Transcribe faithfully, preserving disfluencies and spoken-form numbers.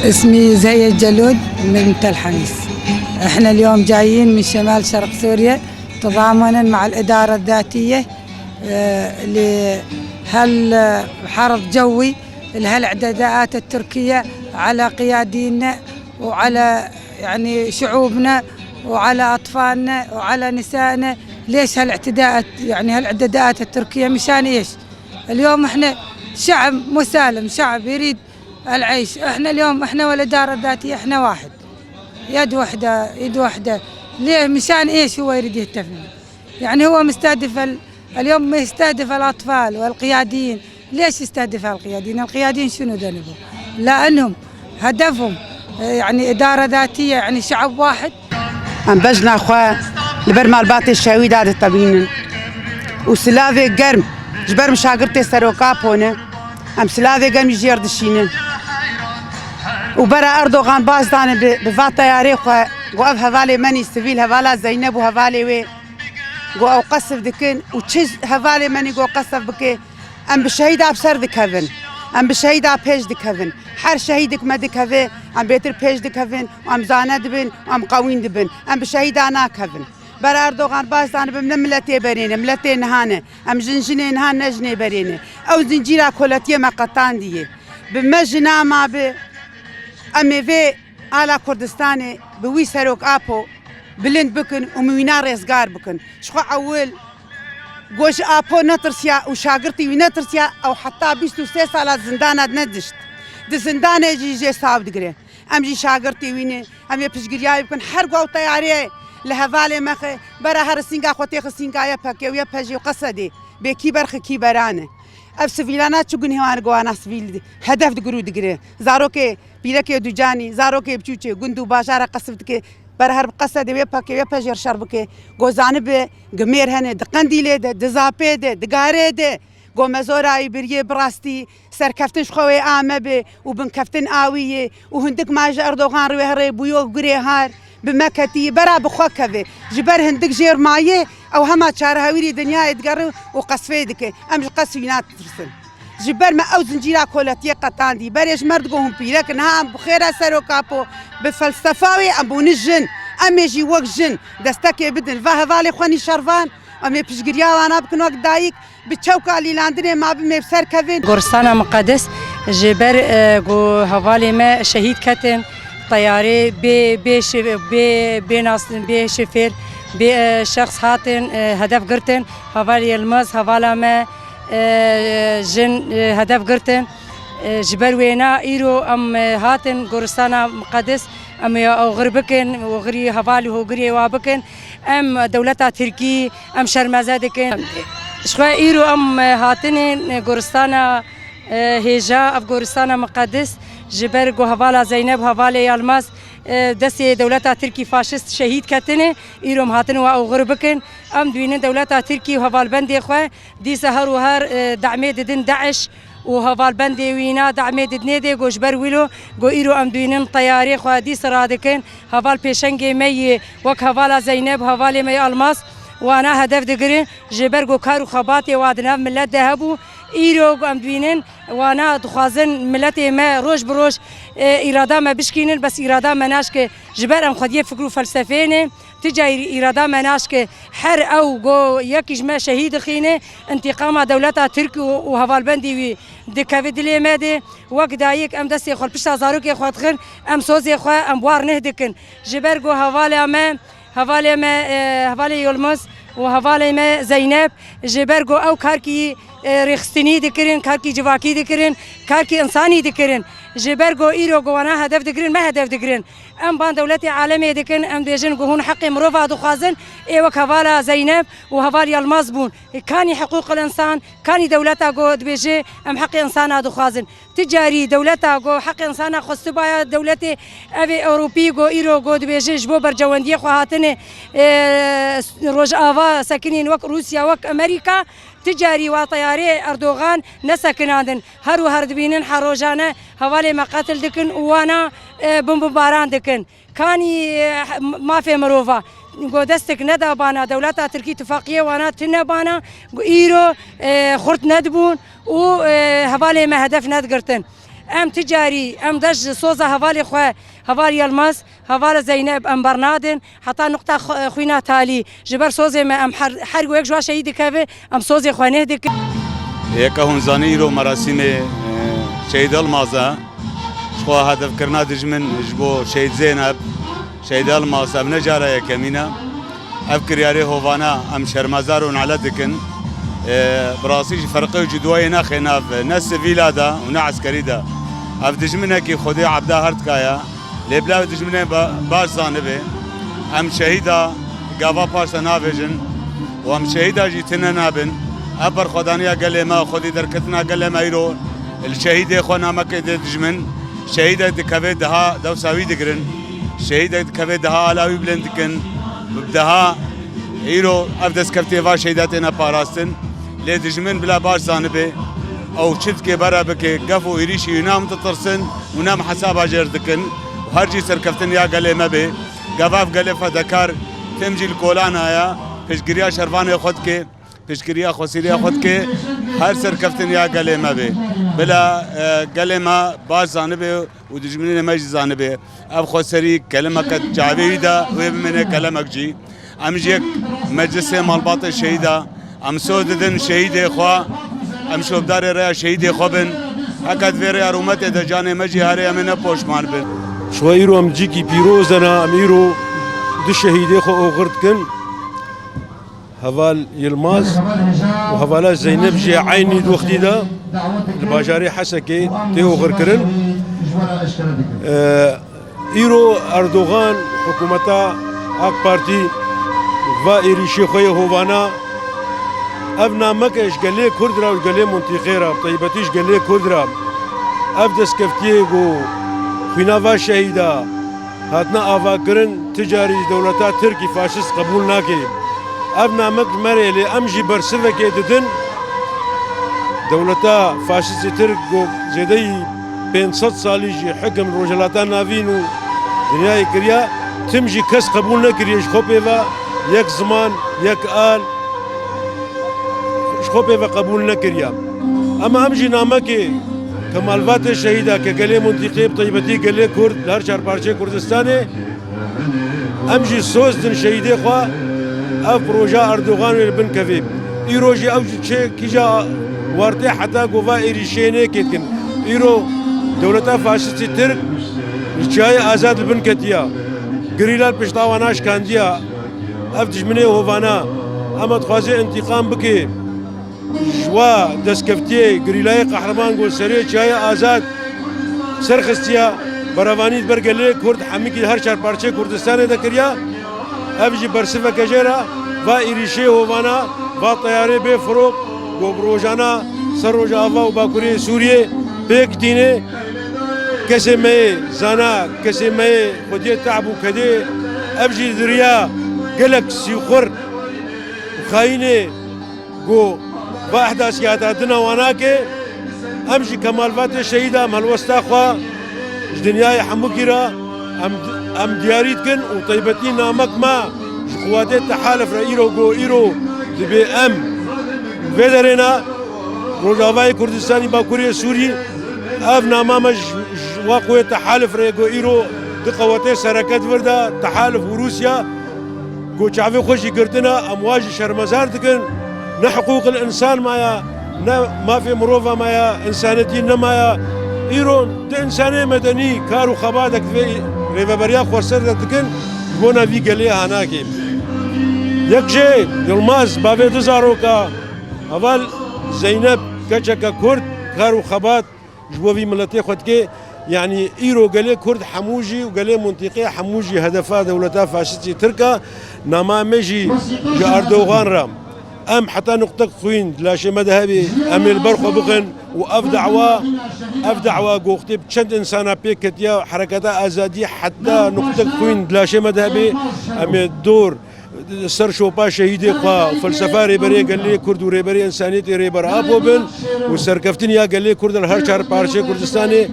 اسمي زهية جلود من تل حميس. احنا اليوم جايين من شمال شرق سوريا تضامنا مع الإدارة الذاتية، آه، لهالحرب جوي، لهالاعتداءات التركية على قيادينا وعلى، يعني، شعوبنا وعلى أطفالنا وعلى نسائنا. ليش هالاعتداءات، يعني، هالاعتداءات التركية؟ مشان إيش؟ اليوم احنا شعب مسالم، شعب يريد العيش. احنا اليوم، احنا والإدارة الذاتية، احنا واحد، يد وحدة، يد وحدة. ليه؟ مشان ايش هو يريد يهتف؟ يعني هو مستهدف ال-، اليوم يستهدف الأطفال والقياديين. ليش يستهدف القياديين؟ القياديين شنو ذنبهم؟ لأنهم هدفهم، يعني، إدارة ذاتية، يعني، شعب واحد. Em bejna xwe li ber malbatê şehîda ditebînin û silavê germ ji ber mişagirtê Serok Apo ne. Em silavê germ jê re dişînin û bera Erdogan baş dane bi, bi va teyarê xwe, ku ev hevalê menî sivîl, hevala Zeyneb û hevalê wê, ku ew qesf dikin û çi hevalê menî ku qesf bike, em bi şehîda bi ser dikevin. Em bi şehîda pêş dikevin. Her şehîdik me dikeve, em bêtir pêş dikevin û em zane dibin û em qewîn dibin. Em bi şehîda nakevin. Ber Erdogan baş zanibim, ne miletê berê ne, miletê niha ne. Em jin jinê niha ne jinê berê ne. Ew zincîra koletiyê me qetandiye. Bi me jina ma bi, em ê vê ala Kurdistanê bi wî Serok Apo bilind bikin û min wîna rêzgar bikin. Ji xwe ewil got, ji Apo netirsiya û şagirtî wî netirsiya, ew heta bîst û sê sala zindana nedişt. Di zindanê jî jê saw digire. Em jî şagirtî wî ne, em ê piştgiriyayî bikin. Her ku ew teyarê li hevalê me xe, bera her sînga xwe têxe sînga Y P G û Y P J û Qesedê. Bê kî ber xe kî berane. Ev sivîlana çi gunehê wan, ku wana sivîl hedef digir û digire. Zarokê pîrekê Ducanî, zarokê biçûçê gund û bajara qesf dike. Ber her bi Qesedê wê pekê, wê pejêr şer bike. Ku zanibe, gi mêr hene, di Qendîlê de, di Zapê de, di Garê de. Ku me zorayî biriyê, bi rastî serkeftin ji xwe wê a me be û binkeftin a wî ye û hindik ma ji Erdogan re wê herê bûyo gurê har bi me ketî, bera bi xwe keve. Ji ber hindik jêr maye, ew hema çarehewîrî dinyayê digere û qesfê dike. Em ji qesf wî natirsin. Ji ber me ew zincîra koletiyê qetandî. Berê ji me re digo hûn pîrek in. Ha, em bi xêr e Serok Apo. Bi felsefa wê em bûne jin. Em ê jî wek jin destekê bidin. Va hevalê xwe nîşervan, em ê piştgiriya wana bikin wek dayik. Bi çewka lîlandinê ma bi me bi ser kevin. Goristana Miqedes ji ber, e, ku hevalê me şehîd ketin, teyarê bê, bê şi-, bê, bê nas-, bê şifêr, bê, e, şexs hatin, e, hedef girtin. Heval Yilmaz, hevala me, e, jin, e, hedef girtin. E, ji ber wêna îro em, e, hatin Goristana Miqedes, em ê oxir bikin, oxirî hevalî hogirê wa bikin. Em dewleta Tirkî, em şermeze dikin. Ji xwe îro em, e, hatine, e, Goristana, e, hêja, ev Goristana Miqedes, ji ber ku hevala Zeyneb, hevalê Yalmaz, e, destê dewleta Tirkî faşist şehîd ketine, îro em hatine wa oxir bikin. Em dibînin dewleta Tirkî û hevalbendê xwe dîsa her û her, e, demê didin DAIŞ û hevalbendê wîna demê didinê dê, ku ji ber wilo, ku îro em dibînin teyarê xwe dîsa radikin. Heval pêşengê me yê wek hevala Zeyneb, hevalê me yê Almaz, wana hedef digirin. Ji ber ku kar û xebatê wa di nav milet de hebû, îro ku em dibînin, wana dixwazin miletê me roj bi roj, e, îrada me bişkînin, bes îrada me naşke. Ji ber em xwediyê fikr û felsefeyê ne, ti carî îrada me naşke. Her ew ku yekî ji me şehîd dixîne, întîqama dewleta Tirk û, û hevalbendî wî dikeve dilê me de. Wek dayik em destê xwe li pişta zarokê xwe dixin, em sozê xwe em bar neh dikin. Ji ber ku hevala me, hevalê me, e, hevalê Yilmaz û hevalê me Zeynep, ji ber ku ew karkî, e, rêxistinî dikirin, karkî civakî dikirin, karkî însanî dikirin. Ji ber ku îro ku wana hedef digirin, me hedef digirin. Em ban dewletê alemê dikin, em dibêjin ku hûn heqê mirova dixwazin, ê wek hevala Zeynep û heval Yilmaz bûn. Kanî hiqûqil însan, kanî dewleta ku dibêje em heqê însana dixwazin. Ti carî dewleta ku heqê însana xwestibaya dewletê ev ê Ewropî ku îro ku dibêje ji bo berjewendiyê xwe hatine, e, Rojava sekinîn wek Rûsya, wek Amerîka, ti carî wa teyarê Erdogan nesekinandin. Her û her dibînin her rojane hevalê me qetil dikin û wana, e, binbinbaran dikin. Kanî, e, mafê mirova. Go destek neda bana, dewleta Tirkî tifaqiyê wana tune bana, go îro, e, xurt nedibûn û, e, hevalê me hedef nedigirtin. Em ti carî, em dest ji soza hevalê xwe, heval Yilmaz, heval Zeynep, em bernadin. Heta nuqta xwe-, xwîna talî. Ji ber sozê me em her, her ku yek ji wan şehîd dikeve, em sozê xwe nêh dikin. Yeke hûn zanî îro merasîmê, e, Şehîd Yilmaz e. Ji xwe hedefkirina dijmin ji bo Şehîd Zeynep, Şehîd Yilmaz, ev ne cara yekemîn e. Ev kiryarê hovana em şermezar û nale dikin. E, bi rastî jî ferqê û cudwayê naxe nav ne sivîla de û ne eskerî de. Ev dijminekî Xwedê ebda her tika ye. Lê bila dijminê ba-, baş zanibe. Em şehîda gava paş de navêjin û em şehîda jî tune nabin. Ev berxwedaniya gelê me, xwedî derketina gelê me îro li şehîdê xwe namekê dê dijmin. Şehîdek dikeve daha dewsa wî digirin. Şehîdek dikeve daha ala wî bilind dikin. Bi daha îro ev destkeftiyê va şehîda têne parastin. Lê dijmin bila baş zanibe, ew çi dike bere bike, gef û êrîşî wî nam ditirsin û nam hesaba jêr dikin û her cî serkeftin ya gelê me bê. Gava ev gelê fedekar tim jî li kolana ye, piştgiriya şervanê xwe dike, piştgiriya xweseriya xwe dike, her serkeftin ya gelê me bê. Bila, e, gelê me baş zanibe û dijminê me jî zanibe. Ev xweserî kelimeke çavê wî de wê bimêne kelemek cî. Em jî yek meclisê malbatê şehîda, em soz didin şehîdê xwe, em şopdarê rêya şehîdê xwe bin. Heke di vê rêya rûmetê de canê me jî herê em ê ne poşman bin. Ji we îro em cîkî pîroz de ne, em îro du şehîdê xwe oxir dikin. Heval Yilmaz û hevala Zeynep jî eynî wextî de li bajarê Hesekê tê oxirkirin. Ee, îro Erdogan, hikûmeta AK Partî va êrîşê xwe yê hovana, ev nameke ji gelê Kurd re û gelê mintîqê re, bi taybetî ji gelê Kurd re, ev destkeftiyê ku xwîna va şehîda, hatine avakirin, ti carî ji dewleta Tirkî faşîst qebûl nake. Ev namek ji me re lê em jî bersivekê didin. Dewleta faşîstê Tirk ku zêdeyî pênc sed salî jî hikim Rojhilata Navîn û dinyayê kiriya, tim jî kes qebûl nekiriye ji xwe pê ve yek ziman, yek al, ji xwe pê ve qebûl nekiriye. Ema em jî namekê ke malbatê şehîda ke gelê mintîqê bi taybetî gelê Kurd li her çar parçeyê Kurdistanê, em jî soz din şehîdê xwe, ev proja Erdogan wê li bin kevê. Îro jî ew jî çi kîja wartê heta ku va êrîşê nêkê dikin. Îro dewleta faşîstî Tirk ji Çiyayê Azad li bin ketiya. Gerîla li pişta wan şikandiya. Ev dijminê hovana, ema dixwaze întîqam bike ji wa destkeftiyê gerîlayê qehreman ku serê Çiyayê Azad serxistiya, berevanî di ber gelê Kurd hemikî her çar parçeyê Kurdistanê de kiriya. Ev jî bersiveke jê re va êrîşê hovana, va teyarê bê firok ku bi rojana ser Rojava û Bakurê Sûriyê pêk tîne. Kesê me yê zana, kesê me yê xwediyê te'b û kedê, ev jî di riya gelek sîxur û xayînê ku va ehdasiyata dina wan nake, em jî ke malbatê şehîda em helwesta xwe ji dinyayê hemûkî re em, em diyarî dikin û taybetî namek me ji quwatê tehalif re îro ku îro dibê em vê derê ne Rojavayê Kurdistanî Bakurê Sûrî, ev nama me ji, ji wa quwê tehalif re ku îro di qewetê sereke di vir de, tehalif û Rûsya, ku çavê xwe jî girtine, em wa jî şermezar dikin. Ne hiqûqil însan maya, ne mafê mirova maya, însanetî nemaya. Îro di însanê medenî kar û xebatek vê rêveberiya xweser de dikin, ji bona vî gelê hanakê. Yek jê Yilmaz, bavê du zaroka, heval Zeynep, keçeke Kurd, kar û xebat ji bo vî miletê xwe dike. Yanî îro gelê Kurd hemû jî û gelê mintîqê hemû jî hedefa dewleta faşîstî Tirk e. Nama me jî ji Erdogan re. Em heta nuqtek xwîn di laşê me de hebe, em ê li ber xwe bixin û ev dawa, ev dawa ku wextê bi çend însana pêk ketiya hereketa azadiyê heta nuqtek xwîn di laşê me de hebe, em ê dor ser şopa şehîdê xwe, felsefa rêberê gelê Kurd û rêberê însaniyetê Rêber Apo bin û serkeftin ya gelê Kurd li her çar parçeyê Kurdistanê